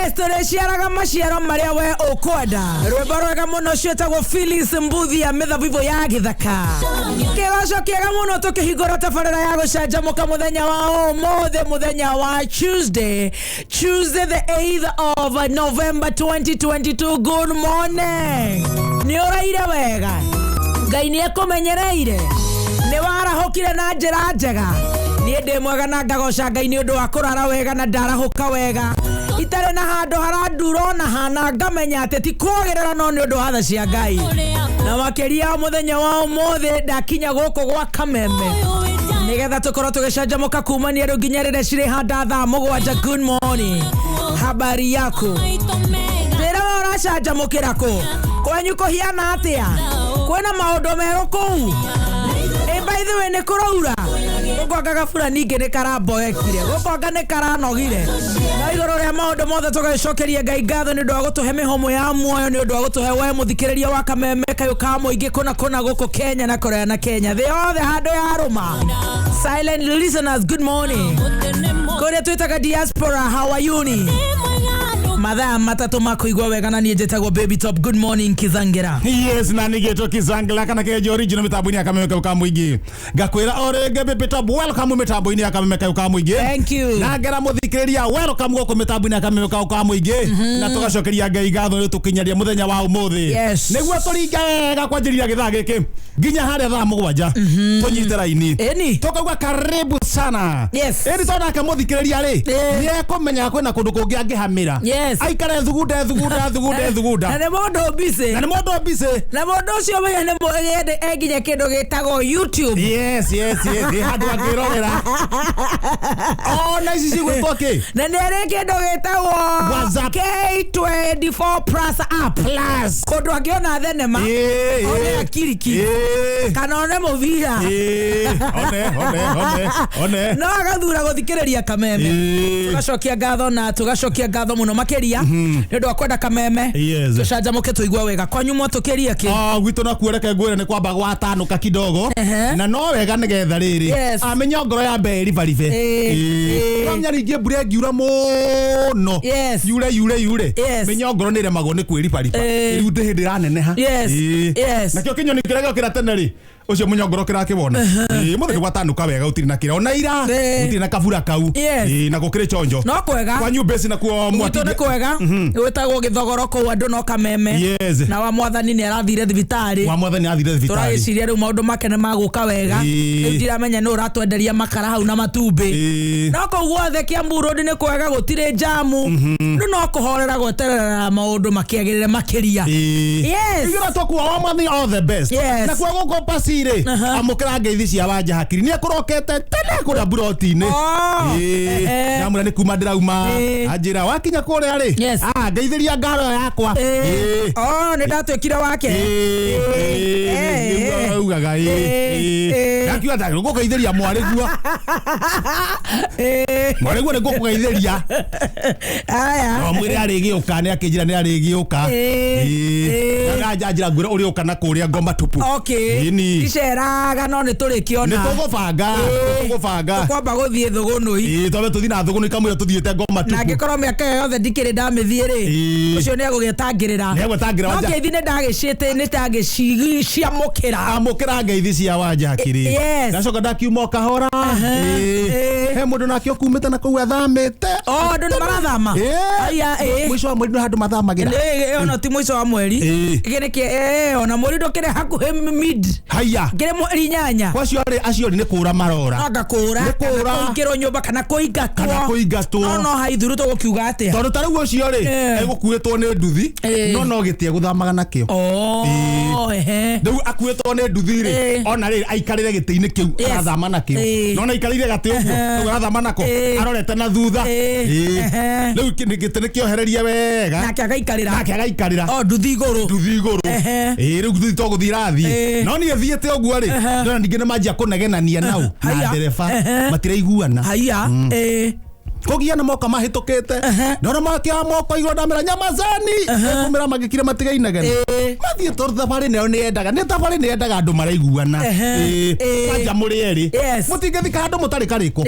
Yes, tũrĩciaraga maciaro marĩa we ũkwenda. Rwĩmbo rwega mũno ciĩtagwo Phyllis Mbuthi ya mĩthabibũ ya gĩthaka. Kĩgoco kĩega mũno tũkĩhingũra tabarĩra ya gũcanjamũka mũthenya wa ũmũthĩ, mũthenya wa Tuesday, Tuesday the 8th of November 2022. Good morning. Nĩ ũraire wega? Ngai nĩ ekũmenyereire? Nĩ warahũkire na njĩra njega? Niĩ ndĩ mwega na ngagoca Ngai nĩ ũndũ wa kũrara wega na ndarahũka wega itarĩ na handũ harandura ona hana, ngamenya atĩ ti kwagĩrĩra no nĩ ũndũ wa tha cia Ngai. Na makĩria mũthenya wa ũmũthĩ ndakinya gũkũ gwa Kameme nĩgetha tũkorwo tũgĩcanjamũka kumania rĩu nginya rĩrĩa cirĩ handa thaa 7. Good morning, habari yako? Wĩra wa ũracanjamũkĩra kũ? Kwanyu kũhiana atĩa? Kwĩna maũndũ merũ kũu? Ĩ, by the way, nĩ kũraura gũkũ? Anga gabura ningĩ nĩ karamboekire gũkũ, anga nĩ karanogire. No igũrũ rĩa maũndũ mothe, tũgagĩcokeria Ngai ngatho nĩ ũndũ wa gũtũhe mĩhũmũ ya muoyo, nĩ ũndũ wa gũtũhe we mũthikĩrĩria wa Kameme kayũ ka mũingĩ kũna kũna gũkũ Kenya na kũraya na Kenya, thĩ yothe handũ ya rũma. Silent listeners, good morning. Kũrĩa twĩtaga diaspora, how are you? Ni mathaa 3 ma kũigua wega na niĩ njĩtagwo Baby Top. Good morning, Kizangera. Yes, na nigĩtwo Kizangla kana kejo original mĩtambo-inĩ ya Kameme kau ka mũingĩ. Ngakwĩra o rĩngĩ, Baby Top, welcome mĩtambo-inĩ ya Kameme kau ka mũingĩ. Thank you. Na ngera mũthikĩrĩria, welcome gũkũ mĩtambo-inĩ ya Kameme kau ka mũingĩ, na tũgacokeria Ngai ngatho nĩ tũkinyaria mũthenya wa ũmũthĩ. Nĩguo tũringe wega kwanjĩrĩria gĩthaa gĩkĩ nginya harĩa thaa 7, tũnyite raini. Tũkauga karibu sana. Ĩni tondũ nake mũthikĩrĩria rĩ, nĩ ekũmenya kwĩna kũndũ kũngĩ angĩhamĩra, aikare thugunde thugunda thugunde thugunda. Na nĩ mũndũ busy. Na nĩ mũndũ busy. Na mũndũ ũcio menya nĩ enginya kĩndũ gĩtagwo YouTube. Yes, ĩ handũ angĩrorera ona ici cigwĩtwo kĩ. Na nĩ arĩ kĩndũ gĩtagwo WhatsApp. K24 Plus app. Plus. Kũndũ angĩona thenema, one akiriki, kana one mũbira. One one one one. No agathura gũthikĩrĩria Kameme. Tũgacokia ngatho na tũgacokia ngatho mũno makĩria nĩ ũndũ wa kwenda Kameme. Tũcanjamũke tũigua wega. Kwanyu mwatũkĩria kĩ? Ah, gwitũ nakuo reke ngwĩre nĩ kwamba gwatanũka kidogo. Na no wega nĩgetha rĩrĩ amenya ngoro ya mbere ĩribaribe. Nomenya rĩngĩ mbura ĩngiura mũno, yure yure yure, menya ngoro nĩ ĩremagwo nĩ kwĩribariba. Rĩu ndĩ hĩndĩ ĩraneneha. Nakĩo kĩnyoni kĩrĩa gĩokĩra tene rĩ, ũcio mũnyongoro kĩrakĩwona. Mũthĩ nĩ gwatanũka wega, gũtirĩ na kĩra ona ira, gũtirĩ na kabura kau. Na gũkĩrĩ chonjo. No kwega. Kwanyu mbeci nakuo? Gwitũ nĩ Mwatindĩ kwega, gwĩtagwo gĩthogoro kũu andũ no Kameme. Na wa mwathani nĩ arathire thibitarĩ. Wa mwathani athire thibitarĩ. Tũragĩciria rĩu maũndũ make nĩ magũka wega. Rĩu ndiramenya nĩ ũratwenderia makara hau na matumbĩ. No kũu guothe Kiambu Road nĩ kwega, gũtirĩ njamu. Rĩu no kũhorera gweterera maũndũ makĩagĩrĩre makĩria. Ithuĩ tũkuo wa mwathani all the best. Na kuo gũkũ pasirĩ, amũkĩra ngeithi cia Wanja Hakiri, nĩ ekũrokete tene kũrĩa mburoti-inĩ. Ndamwĩra nĩ kuma ndĩrauma. Anjĩra wakinya kũrĩa rĩ, ah, ngeithĩria ngaro yakwa. Oh, nĩ ndatuĩkire wake. Nĩguo augaga. Ndakiuga ngũgeithĩria mwarĩguo. Mwarĩguo nĩ ngũkũgeithĩria. Aya. No mwĩre arĩgĩũka, nĩ akĩnjĩra nĩ arĩgĩũka. Anjĩra ngwĩre ũrĩũka na kũrĩa ngoma tupu. Ĩni. Iceraga no nĩ tũrĩkĩona. Nĩ tũgũbanga, tũgũbanga. Kwamba gũthiĩ thũgũnũi. Ĩĩ, twambe tũthiĩ na thũgũnũ ikamwĩra tũthiĩte ngoma Na tupu. angĩkorwo mĩaka ĩyo yothe ndikĩrĩ ndamĩthiĩ rĩ, ũcio nĩ egũgĩtangĩrĩra. Nĩ egwĩtangĩrĩra No Wanja. ngeithi nĩ ndagĩciĩte, nĩ ndagĩciamũkĩra. Amũkĩra ngeithi cia Wanja Hakiri. Ndacoka ndakiuma o kahora. He mũndũ nake ũkumĩte na kũu athamĩte. Oh, andũ nĩ marathama. Aya, ĩĩ. Mũico wa mweri nĩ handũ mathamagĩra. Ona ti mũico wa mweri. Gĩkĩ nĩ ona mweri ndũkĩrĩ hakuhĩ mid. Haya. Ngĩrĩ mweri 8. Kwa acio rĩ, acio rĩ nĩ kũra marora. Anga kũra. Nĩ kũra. Kana kũingĩrwo nyũmba kana kũingatwo. Kana kũingatwo. No no haithuru tũgũkiuga atĩa? Tondũ ta rĩu ũcio rĩ, egũkuĩtwo nĩ nduthi, no no gĩtĩ egũthamaga nakĩo. Oh, ehe. Rĩu akuĩtwo nĩ nduthi rĩ, ona rĩ aikarĩre gĩtĩ-inĩ kĩu arathama nakĩo. No na aikarĩire gatĩ ũguo, rĩu arathama nako arorete na thutha. Rĩu gĩtĩ nĩ kĩohererie wega. Nake agaikarĩra. Nake agaikarĩra. Oh, nduthi igũrũ. Nduthi igũrũ. Ĩĩ, rĩu nduthi to gũthiĩ irathiĩ. No niĩ thiĩte ũguo rĩ, ndĩrona ningĩ nĩ manjia kũnegenania nau na Haya. ndereba, matiraiguana. Haya. Kũgia na moka mahĩtũkĩte ndona makia moko igũrũ, ndamera nyamazani, kũmĩra magĩkire matigainagene. Mathiĩ tondũ thabarĩ nayo nĩ yendaga, nĩ thabarĩ nĩ yendaga andũ maraiguana. Kwanja mũrĩ erĩ mũtingĩthika handũ mũtarĩ karĩko.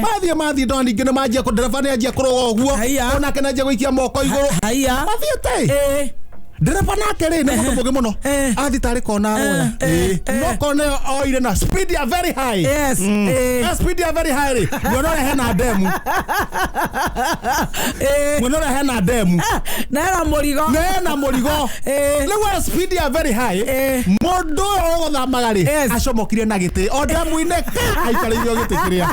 Mathiĩ mathiĩ ndona ningĩ nĩ manjia ndereba nĩ anjia kũrũga ũguo, onake nĩ anjia gũikia moko igũrũ. Mathiĩte ndereba nake rĩ nĩ mũndũ mũgĩ mũno, athi tarĩ kona aroya no kona ĩyo oire na speed ya very high. Na speed ya very high rĩ, mwena ũrĩa hena ndemu, mwena ũrĩa hena ndemu na hena mũrigo, na hena mũrigo, rĩu speed ya very high, mũndũ ũyũ ũgũthamaga rĩ acomokire na gĩtĩ o ndemu-inĩ aikarĩirio gĩtĩ kĩrĩa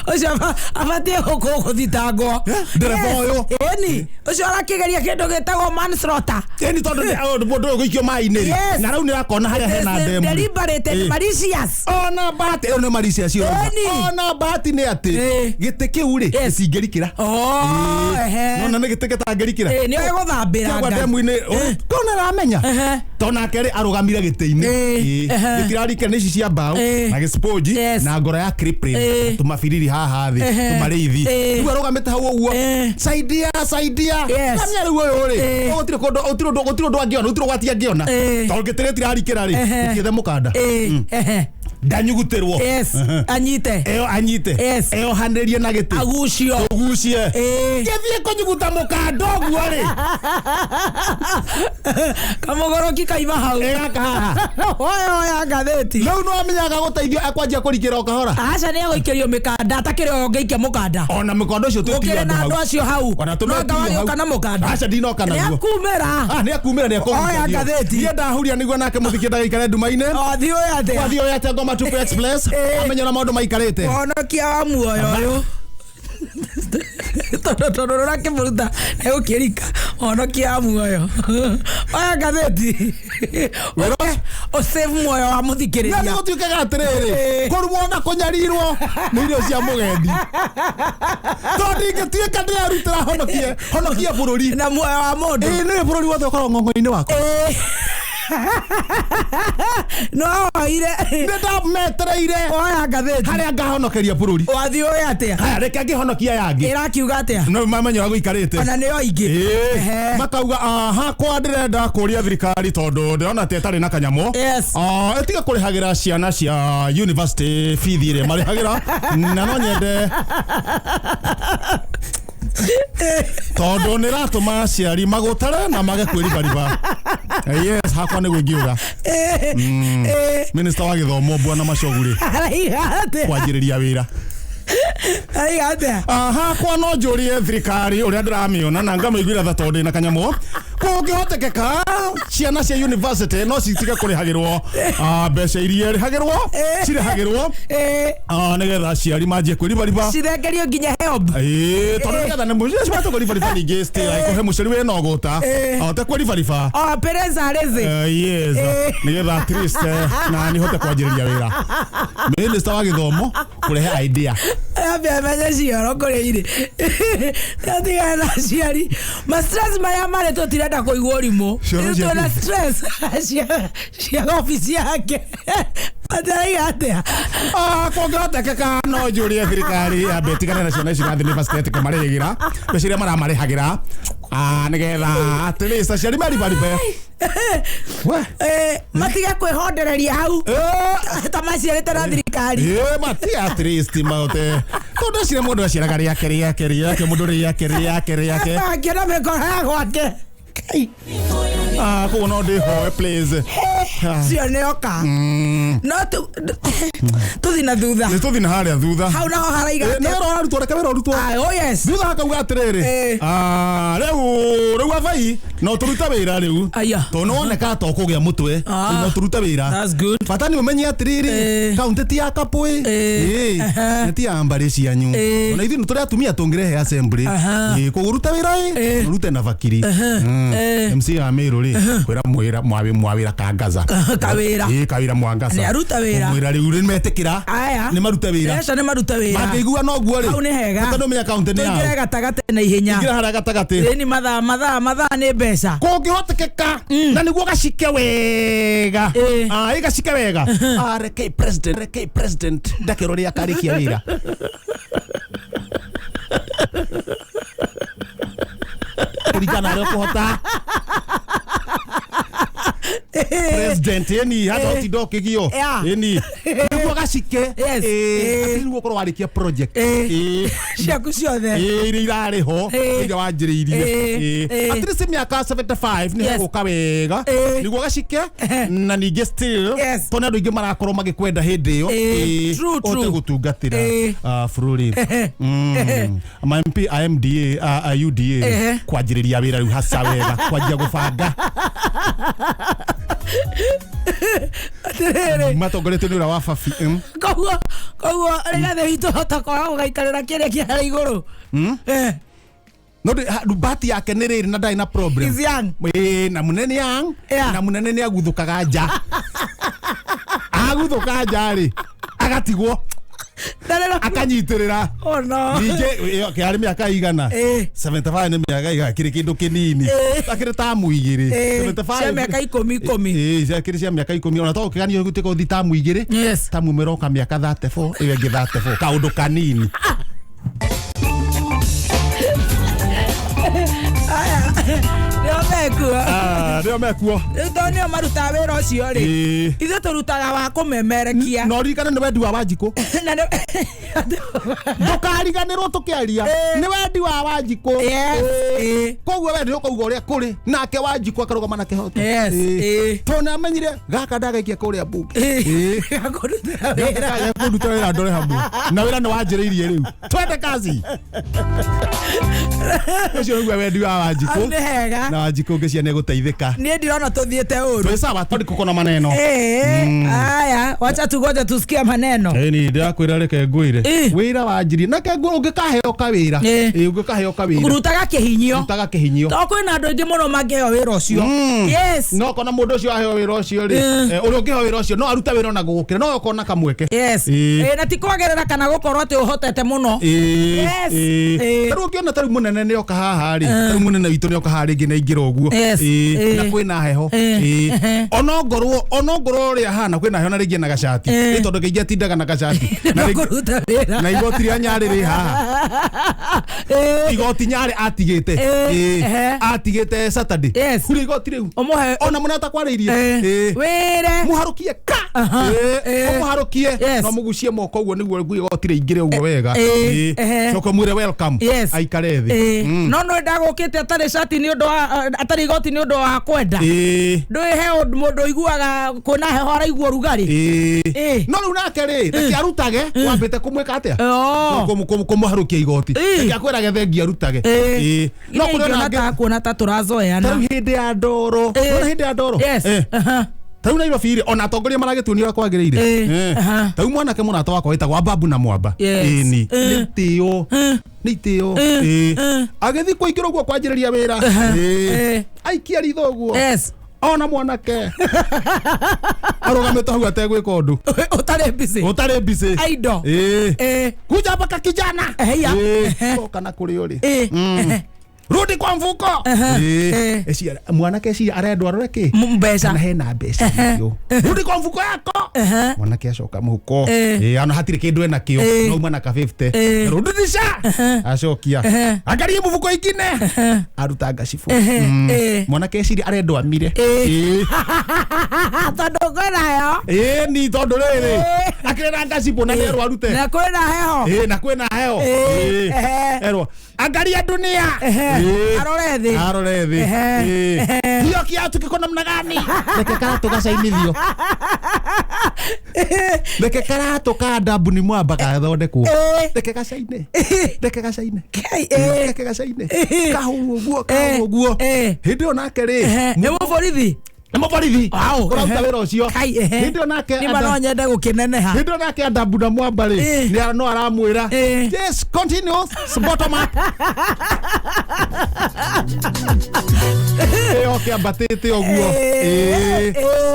ũcio abatiĩ gũthitangwo ndereba ũyũ. Ĩni ũcio arakĩgeria kĩndũ gĩtagwo manslaughter. Ĩni tondũ mũndũ ũyũ gũikio maĩ-inĩ rĩ, na rĩu nĩ akona harĩa hena ndemu. Deliberate, malicious. Ona bahati ĩyo nĩ malicious ĩyo. Ona bahati nĩ atĩ gĩtĩ kĩu rĩ gĩtingĩrikĩra. Nona nĩ gĩtĩ gĩtangĩrikĩra. Nĩ gũthambĩra nga ndemu-inĩ. Kona aramenya tondũ nake rĩ arũgamire gĩtĩ-inĩ gĩtirarikĩra, nĩ ici cia mbaũ na gĩsponji na ngoro ya crippling, tũmabiriri haha thĩ tũmarĩithi, rĩu arũgamĩte hau ũguo, saidia saidia. Kamenya rĩu ũyũ rĩ gũtirĩ kũndũ, gũtirĩ ũndũ angĩona, gũtirĩ ũgwati angĩona tondũ gĩtĩ gĩtirarikĩra rĩ, gũtiethe mũkanda ndanyugutĩrwo. Anyite ĩyo, anyite eyohanĩrie na gĩtĩ agucio ũgucie gĩthiĩ kũnyuguta mũkanda ũguo rĩ kamũgũrũki kaima hau gaka haha oya ngathĩti. Rĩu no amenyaga gũteithio akwanjia kũrikĩra o kahora. Aca nĩ egũikĩrio mĩkanda atakĩrĩ o ũngĩikia mũkanda ona mũkanda ũcio twĩtirio andũ hau, acio hau no ngawagĩũka na mũkanda. Aca ndinoka naguo, nĩakumĩra. Nĩakumĩra, nĩekũgucia. Oya ngathĩti. Niĩ ndahuria nĩguo nake mũthikĩ ndagaikare nduma-inĩ. Wathiĩ ũyũ atĩa? Wathiĩ ũyũ atĩa ngoma Tupu Express amenya ũrĩa maũndũ maikarĩte. Mũhonokia wa muoyo ũyũ tondũ ũrakĩmũruta egũkĩrika. Mũhonokia wa muoyo, oya ngathĩti ũsave muoyo wa mũthikĩrĩria. Nĩ gũtuĩkaga atĩrĩrĩ, kũrumwo na kũnyarirwo nĩ irio cia mũgendi, tondũ ingĩtuĩka ndĩrarutĩra honokie honokie bũrũri na muoyo wa mũndũ. Ĩĩ nĩ bũrũri wothe ũkoragwo ng'ong'o-inĩ wakwa. No oire nĩ ndametereire oya ngathĩti harĩa ngahonokeria bũrũri. Wathiĩ ũyũ atĩa? Haya reke ngĩhonokia yangĩ ĩrakiuga atĩa? No mamenya ũrĩa gũikarĩte ona nĩyo ingĩ makauga hakwa ndĩrenda kũria thirikari tondũ ndĩrona ta ĩtarĩ na kanyamũ ĩtige kũrĩhagĩra ciana cia university bithi ĩrĩa marĩhagĩra, na no nyende tondũ nĩ ĩratũma aciari magũtare na mage kwĩribariba. Yes, hakwa nĩguo ingiuga. Minister wa gĩthomo Bwana Machogu rĩ kwanjĩrĩria wĩra. Hakwa no njũrie thirikari ũrĩa ndĩramĩona na ngamĩiguĩra tha tondũ ndĩna kanyamũ, kũngĩhotekeka ciana cia university no citige kũrĩhagĩrwo mbeca iria ĩrĩhagĩrwo cirĩhagĩrwo nĩgetha aciari manjie kwĩribariba, cithengerio nginya HELB. Tondũ nĩgetha nĩmũcimatũ kwĩribariba ningĩ still kũhe mũciari wĩna ũgũta ahote kwĩribariba. Parents are lazy. Yes, nĩgetha at least na nĩhote kwanjĩrĩria wĩra. Minister wa gĩthomo kũrehe idea ambe amenye cioro kũrĩa irĩ atigane na aciari ma stress marĩa marĩ tũtirenda kũigua ũrimũ. Twĩna stress cia obici yake ataraiga atĩa? Kũngĩhotekeka no njũrie thirikari yambe ĩtigane na ciana ici irathiĩ university kũmarĩhĩra mbeca iria maramarĩhagĩra nĩgetha at least aciari meribaribe matige kwĩhondereria hau ta maciarĩte na thirikari. Matige at least mahote tondũ eciria mũndũ aciaraga rĩake rĩake rĩake mũndũ rĩake rĩake rĩake akĩona mĩkora ya gwake. Koguo no ndĩhoe please cio nĩoka no tũthi na thutha, nĩ tũthi na harĩa thutha hau naho haraiga nĩ wĩra ũrarutwo, reke wĩra ũrutwo. Oh yes, thutha hakauga atĩrĩrĩ rĩu abai no tũrute wĩra rĩu tondũ nĩwoneka ta ũkũgĩa mũtwe, no tũrute wĩra. Bata nĩ ũmenye atĩrĩrĩ kaũntĩ ti ya Kapũĩ nĩ ti ya mbarĩ cianyu, ona ithuĩ nĩ tũrĩ atumia tũngĩrehe assembly. Koguo ruta wĩra ĩ ũrute na bakiri. MC ya Meru rĩ kwĩra mwĩra mwawĩra kangaza kawĩra kawĩra mwangaza nĩ aruta wĩra mwĩra rĩu nĩ metĩkĩra nĩ maruta wĩra aca nĩ maruta wĩra mangĩigua noguo rĩ hau nĩ hega tondũ menya kaũntĩ nĩ yao tũingĩre gatagatĩ na ihenya ingĩra harĩa gatagatĩ ĩni mathaa mathaa mathaa nĩ mbeca kũngĩhotekeka na nĩguo gacike wega ĩgacike wega reke president ndakĩrwo rĩa akarĩkia wĩra. Kũringana na ũrĩa ũkũhota. President ĩni hata ũtinda ũkĩgio. Ĩni nĩguo gacike. Atĩ nĩguo ũkorwo warĩkia project. Ciaku ciothe. Iria irarĩ ho iria wanjĩrĩirie. At least mĩaka 75 nĩ hegũka wega nĩguo gacike na ningĩ still tondũ andũ aingĩ marakorwo magĩkwenda hĩndĩ ĩyo ũhote gũtungatĩra bũrũri. Ma MP a MDA a UDA kwanjĩrĩria wĩra rĩu haca wega kwanjia gũbanga. Atĩrĩrĩ matongoretio nĩ ũrĩa wa Fafi. Koguo rĩgathe witũ hota kwaga gũgaikarĩra kĩrĩa kĩa harĩa igũrũ. No bahati yake nĩ rĩrĩ na ndarĩ na problem. He's young. Na mũnene young na mũnene nĩ aguthũkaga nja. Aguthũka nja rĩ agatigwo akanyitĩrĩra. Oh no. Ningĩ kĩarĩ mĩaka igana 75 nĩ mĩaka igana kĩrĩ kĩndũ kĩnini akĩrĩ tamu igĩrĩ 75 cia mĩaka ikũmi ikũmi. Kĩrĩ cia mĩaka ikũmi ona to ũkĩganio gũtuĩka ũthi tamu igĩrĩ. Tamu ĩmwe ĩroka mĩaka 34 ĩyo ĩngĩ 34 kaũndũ kanini. Aya nĩo mekuo. Nĩo mekuo. Rĩu tondũ nĩo marutaga wĩra ũcio rĩ ithuĩ tũrutaga wa kũmemerekia. Na ũririkane nĩ wendi wa Wanjikũ. Ndũkariganĩrwo tũkĩaria nĩ wendi wa Wanjikũ. Koguo we nĩ ũkauga ũrĩa kũrĩ nake Wanjikũ akarũgama na kĩhoto. Tondũ nĩ amenyire gaka ndagaikia kũrĩa mbunge. Gakũndutĩra wĩra ndore hamwe na wĩra nĩ wanjĩrĩirie rĩu twende kazi. Ũcio nĩguo wendi wa Wanjikũ. Nĩ hega. Na Wanjikũ ngĩcia nĩ egũteithĩka. Niĩ ndirona tũthiĩte ũru. Twĩ sawa tondũ kuko na maneno. Aya wacha tugoje tusikie maneno. Ni ndĩrakwĩra reke ngwĩre wĩra wanjirie na ke ũngĩkaheo kawĩra. Ũngĩkaheo kawĩra rutaga kĩhinyio. Rutaga kĩhinyio. To kwĩna andũ aingĩ mũno mangĩheo wĩra ũcio. Yes. No kona mũndũ ũcio aheo wĩra ũcio rĩ ũrĩa ũngĩheo wĩra ũcio no arute wĩra ona gũgũkĩra no ũkona kamweke. Yes. Na ti kwagĩrĩra kana gũkorwo atĩ ũhotete mũno. Yes. Tarĩu ũngĩona tarĩu mũnene nĩ oka haha rĩ tarĩu mũnene witũ nĩ oka haha rĩngĩ na aingĩra ũguo na kwĩna heho onongorwo ũrĩa ahana kwĩna heho na rĩngĩ na gacati nĩ tondũ kaingĩ atindaga na gacati na igoti rĩa Nyarĩ rĩ haha igoti Nyarĩ atigĩte atigĩte Saturday kũrĩ igoti rĩu ona mũnene atakwarĩirie wĩre mũharũkie ka ũmũharũkie no mũgucie moko ũguo nĩguo igoti rĩingĩre ũguo wega coka mwĩre welcome aikare thĩ. No no ndagũkĩte atarĩ cati nĩ ũndũ wa atarĩ igoti nĩ ũndũ wa kwenda ndũĩ he mũndũ ũiguaga kwĩna heho araigua ũrugarĩ. No rĩu nake rĩ reke arutage wambĩte kũmwĩka atĩa kũmũharũkia igoti reke akwĩrage thengia arutage. No kũrĩ kuona ta tũrazoeana tarĩu hĩndĩ ya ndoro hĩndĩ ya ndoro tarĩu Nairobi rĩ ona atongoria maragĩtuonia ũrĩa kwagĩrĩire. Tarĩu mwanake mũrata wakwa wĩtagwo Ababu na Mwamba ĩni nĩ itĩo nĩ itĩo agĩthiĩ kũingĩra ũguo kwanjĩrĩria wĩra aikia ritho ũguo ona mwanake arũgamĩte hau ategwĩka ũndũ ũtarĩ busy ũtarĩ busy aido kuja hapa ka kijana oka na kũrĩ ũrĩ rudi kwa mfuko. Mwanake cia arendwo arore kĩ mbeca na hena mbeca icio rudi kwa mfuko yako. Mwanake acoka mũhuko ona hatirĩ kĩndũ ena kĩo no uma na ka 50 rudisha acokia angalie mfuko ingine aruta ngacibũ. Mwanake eciria arendwo amire tondũ kwĩnayo ni tondũ rĩrĩ akĩrĩ na ngacibũ na nĩerwo arute na kwĩna heho na kwĩna heho erwo angalia dunia arore thĩ arore thĩ hiyo kiatu kiko namna gani reke karatũ gacainithio reke karatũ ka Adabu ni Mwamba gathondekwo reke gacaine reke gacaine reke gacaine kahũrwo ũguo kahũrwo ũguo hĩndĩ ĩyo nake rĩ nĩ mũborithi nĩ mũborithi ũraruta wĩra ũcio hĩndĩ ĩyo nake nĩ no nyende gũkĩneneha hĩndĩ ĩyo nake Adabu na Mwamba rĩ nĩ no aramwĩra yes continue bottom up ĩyo kĩambatĩte ũguo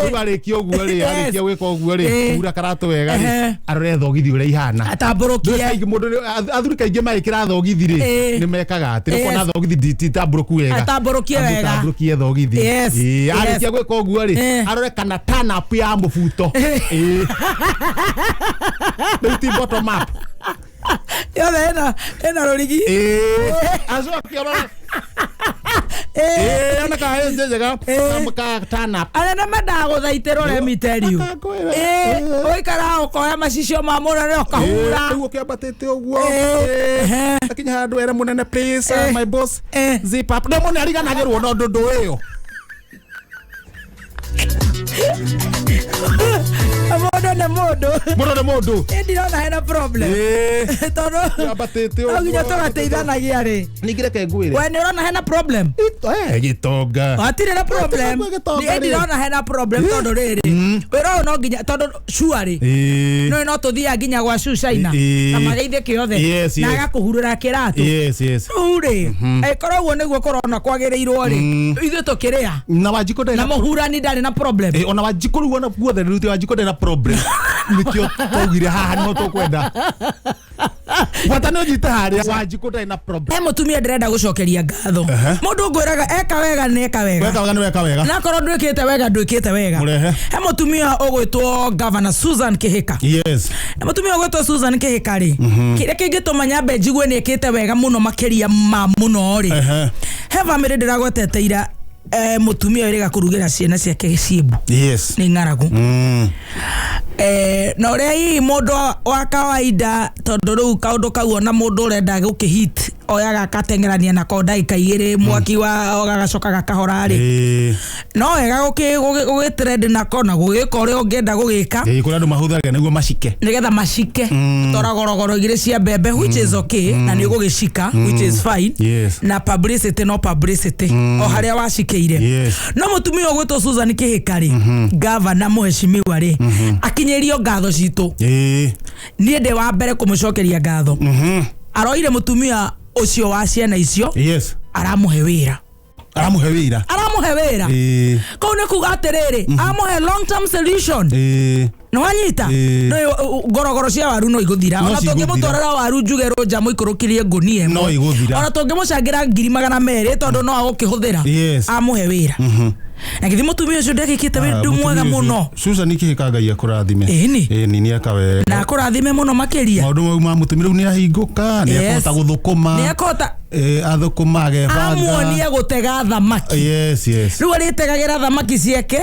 rĩu arĩkia ũguo rĩ arĩkia gwĩka ũguo rĩ hura karatũ wega rĩ arore thogithi ũrĩa ihana atambũrũkie mũndũ athuri kaingĩ magĩkĩra thogithi rĩ nĩ mekaga atĩ nĩkuona thogithi ti tambũrũku wega atambũrũkie wega atambũrũkie thogithi arĩkia gwĩka ũguo rĩ arore kana turn up ya mũbuto rĩu ti bottom up Yothe ĩna rũrigi. Ĩĩ, acoke arore. Ĩĩ. Ĩĩ, ona ka ĩ njega. Ka turn up. Anene mendaga gũthaitĩrwo let me tell you. Akankwĩra. Ĩĩ, ũikaraga ũkoya macicio ma mũnene ũkahura. Rĩu ũkĩambatĩte ũguo. Ĩĩ. Ehe. Akinya handũ ere mũnene, please, my boss, zip up. Nĩ mũnene ariganagĩrwo na ũndũ ndũ ĩyo. Mũndũ nĩ mũndũ. Mũndũ nĩ mũndũ. Ĩ, ndirona hena problem. Ĩĩ. Tondũ Ambatĩte no nginya ũguo. tũgateithanagia rĩ. Ningĩ reke ngwĩre. We nĩ ũrona hena problem? Gĩtonga. Hatirĩ na problem. Gĩtonga Niĩ rĩ. ndirona hena problem tondũ rĩrĩ, wĩra ũyũ no nginya, tondũ surely Ĩĩ. no tũthiaga nginya gwa China Ĩĩ. na mageithie kĩothe na agakũhurũra kĩratũ. Rĩu rĩ, angĩkorwo ũguo nĩguo kũrona kwagĩrĩirwo rĩ, ithuĩ tũkĩrĩa Na Wanjikũ ndarĩ na na mũhurani ndarĩ na problem. Ĩĩ, ona Wanjikũ rĩu ona guothe rĩu Wanjikũ ndarĩ na problem. Nĩkĩo twaugire haha nĩho tũkwenda. Bata nĩ ũnyite harĩa. Wanjikũ ndarĩ na problem. He mũtumia ndĩrenda gũcokeria ngatho. Mũndũ ngwĩraga eka wega nĩ eka wega. Weka wega nĩ weka wega. Na akorwo ndwĩkĩte wega ndwĩkĩte wega. Mũrehe. He mũtumia ũgwĩtwo Governor Susan Kĩhĩka. Na mũtumia ũgwĩtwo Susan Kĩhĩka rĩ, kĩrĩa kĩngĩtũma nyambe njigue nĩ ĩkĩte wega mũno makĩria ma mũno rĩ, he bamĩrĩ ndĩragwetete ira, mũtumia ũrĩga kũrugĩra ciana ciake ciĩmbu. Nĩ ng'aragu. Na ũrĩa hihi mũndũ wa kawaida, tondũ rĩu kaũndũ kau ona mũndũ ũrenda gũkĩhit oyaga akateng'erania nako ndagĩka igĩrĩ mwaki wa gagacoka gakahora rĩ, no wega gũgĩtrend nako na gũgĩka ũrĩa ũngĩenda gũgĩka. Ĩĩ, kũrĩa andũ mahũthagĩra nĩguo macike. Nĩgetha macike tora gorogoro igĩrĩ cia mbembe, which is okay, na nĩ ũgũgĩcika, which is fine. Na publicity no publicity o harĩa wacikĩire. No mũtumia ũgwĩtwo Susan Kĩhĩka rĩ, gavana mũheshimiwa rĩ, akinyĩrio ngatho citũ. Niĩ ndĩ wa mbere kũmũcokeria ngatho. Aroire mũtumia ũcio wa ciana icio, aramũhe wĩra. Aramũhe wĩra. Aramũhe wĩra. Kũu nĩ kuga atĩrĩrĩ, amũhe long term solution. Nĩ wanyita? Ĩĩ. No ngorogoro cia waru no igũthira. No Ona cigũthira. tũngĩmũtwarĩra waru njuge rũnja mũikũrũkirie ngũnia ĩmwe. No igũthira. Ona tũngĩmũcangĩra 200,000 tondũ no agũkĩhũthĩra. Amũhe wĩra. Na githĩ mũtumia ũcio ndekĩkĩte wĩra mwega mũno? Susan Kĩhĩka, Ngai akũrathime. Ĩni. Ĩni, nĩ eka wega. Na akũrathime mũno makĩria. Maũndũ mau ma mũtumia rĩu nĩ ahingũka, nĩ ekũhota gũthũkũma. Nĩ ekũhota. Athũkũma agebanga. Amuonie gũtega thamaki. Rĩu arĩtegagĩra thamaki ciake,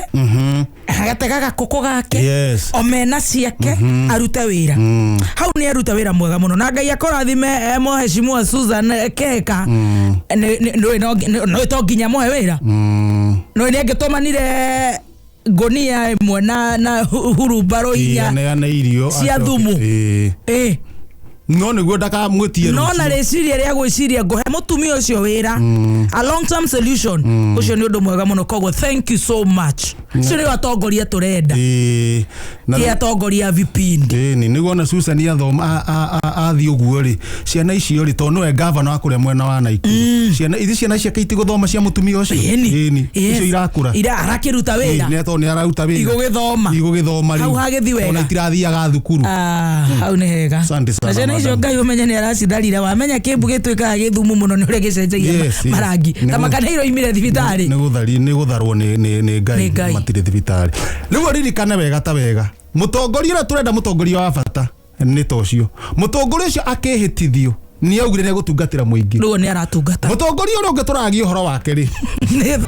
agatega gakũkũ gake, omena ciake, arute wĩra hau. Nĩ aruta wĩra mwega mũno na Ngai akũrathime, mũheshimiwa Susan Kĩhĩka. Nĩ to nginya mũhe wĩra, no nĩ angĩtũmanire ngũnia ĩmwe na hurumbarũ inya Aneane irio cia acoke. thumu. Ĩĩ. No nĩguo ndakamwĩtie No rũciũ. na rĩciria rĩa gwĩciria ngũhe mũtumia ũcio wĩra, a long term solution, ũcio nĩ ũndũ mwega mũno. Koguo thank you so much. Ũcio nĩo atongoria tũrenda. Ĩĩ. Na Ti atongoria a vipindi. Ĩni, nĩguo ona Susan athoma athiĩ ũguo rĩ, ciana icio rĩ, tondũ nĩwe gavana wa kũrĩa mwena wa Naikuru, ciana ithi, ciana ciake itigũthoma cia mũtumia ũcio. Ĩni. Ĩni, icio irakũra. Ira arakĩruta wĩra. Nĩ tondũ nĩ araruta wĩra. Igũgĩthoma. Igũgĩthoma rĩu. Hau hagĩthiĩ wega. Ona itirathiaga thukuru. Ah, hau nĩ hega. Asante sana, Na ciana icio madam. Ngai ũmenye nĩ aracitharire. Wamenya kĩmbu gĩtuĩkaga gĩthumu mũno nĩ ũrĩa gĩcenjagia marangi ta makana iroimire thibitarĩ. Nĩ gũtharwo nĩ Nĩ Ngai. Ngai. Matirĩ thibitarĩ rĩu. Ũririkane wega ta wega, mũtongoria ũrĩa tũrenda, mũtongoria wa bata nĩ ta ũcio. Mũtongoria ũcio akĩhĩtithio nĩ augire nĩ egũtungatĩra mũingĩ. Rĩu nĩ aratungata. Mũtongoria ũrĩa ũngĩ tũragia ũhoro wake rĩ Nĩ